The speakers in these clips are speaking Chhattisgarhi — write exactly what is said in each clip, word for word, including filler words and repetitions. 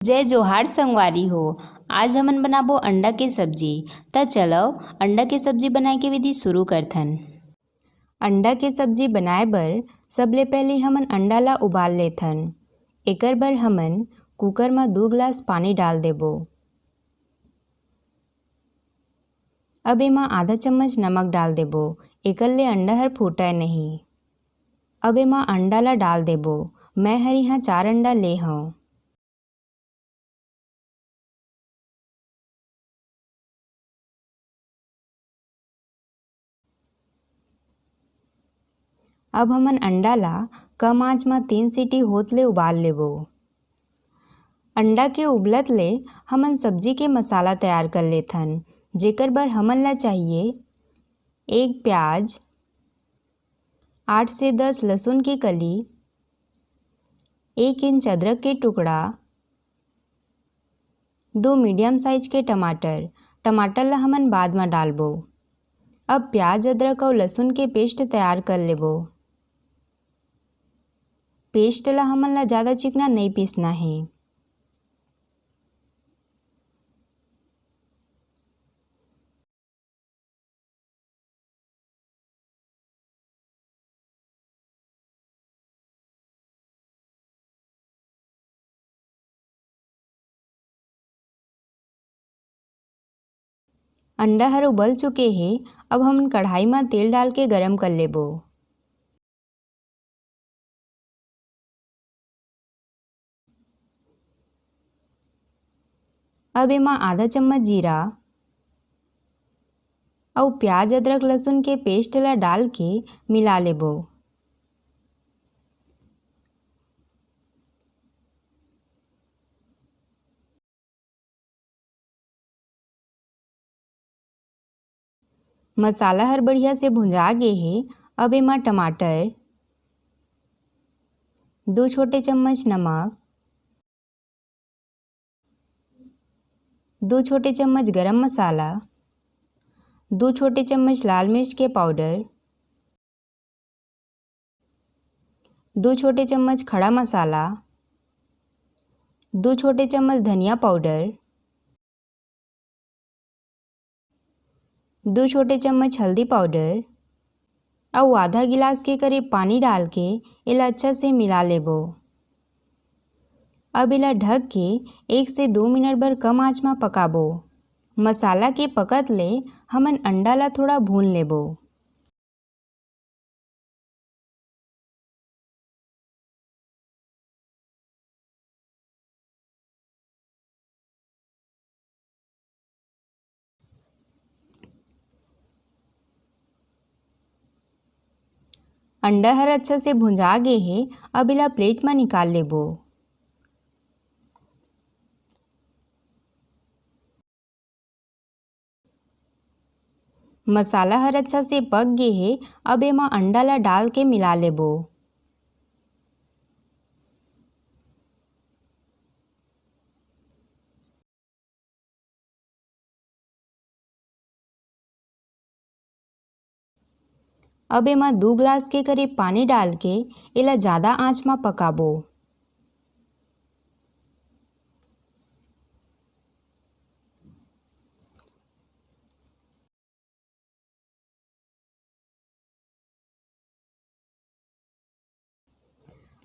जय जोहार संगवारी हो, आज हमन बनाबो अंडा के सब्जी। त चलो, अंडा के सब्जी बनाए के विधि शुरू करथन। अंडा के सब्जी बनाए बर सबले पहले हमन अंडा ला उबाल लेथन। एकर बर हमन कुकर म दू गिलास पानी डाल देबो। अब एमा आधा चम्मच नमक डाल देबो, एकर ले अंडा हर फूटय नहीं। अब एमा अंडा ला डाल देबो। मैं हर इहाँ चार अंडा ले हंव। अब हमन अंडा ला कम आंच म तीन सीटी होत ले उबाल लेबो। अंडा के उबलत ले हमन सब्जी के मसाला तैयार कर लेथन, जेकर बर हमन ला चाहिए एक प्याज, आठ से दस लहसुन के कली, एक इंच अदरक के टुकड़ा, दो मीडियम साइज के टमाटर। टमाटर ला हमन बाद म डालबो। अब प्याज, अदरक अउ लहसुन के पेस्ट तैयार कर लेबो। पेस्ट ला हमन ला ज़्यादा चिकना नइ पीसना हे। अंडा हर उबल चुके हे। अब हमन कढ़ाई म तेल डाल के गरम कर लेबो। अब एमा आधा चम्मच जीरा अउ प्याज, अदरक, लहसुन के पेस्ट ला डाल के मिला लेबो। मसाला हर बढ़िया से भुंजा गे हे। अब एमा टमाटर, दो छोटे चम्मच नमक, दो छोटे चम्मच गरम मसाला, दो छोटे चम्मच लाल मिर्च के पाउडर, दो छोटे चम्मच खड़ा मसाला, दो छोटे चम्मच धनिया पाउडर, दो छोटे चम्मच हल्दी पाउडर अउ आधा गिलास के करीब पानी डाल के एला अच्छा से मिला लेबो। अब एला ढक के एक से दो मिनट बर कम आंच म पकाबो। मसाला के पकत ले हमन अंडा ला थोड़ा भून लेबो। अंडा हर अच्छा से भुंजा गे हे। अब एला प्लेट म निकाल लेबो। मसाला हर अच्छा से पक गे हे। अब एमा अंडा ला डाल के मिला लेबो। अब एमा दू गिलास के करीब पानी डाल के एला जादा आंच म पकाबो।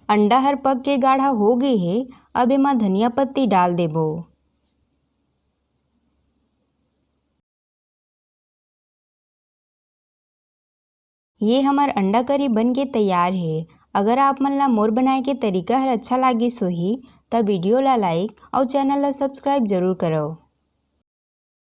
अंडा हर पक के गाढ़ा हो गे हे। अब एमा धनिया पत्ती डाल देबो। ये हमर अंडा करी बन के तैयार हे। अगर आप मन ला मोर बनाए के तरीका हर अच्छा लागिस होही, त वीडियो ला लाइक अउ चैनल ला सब्सक्राइब जरूर करव।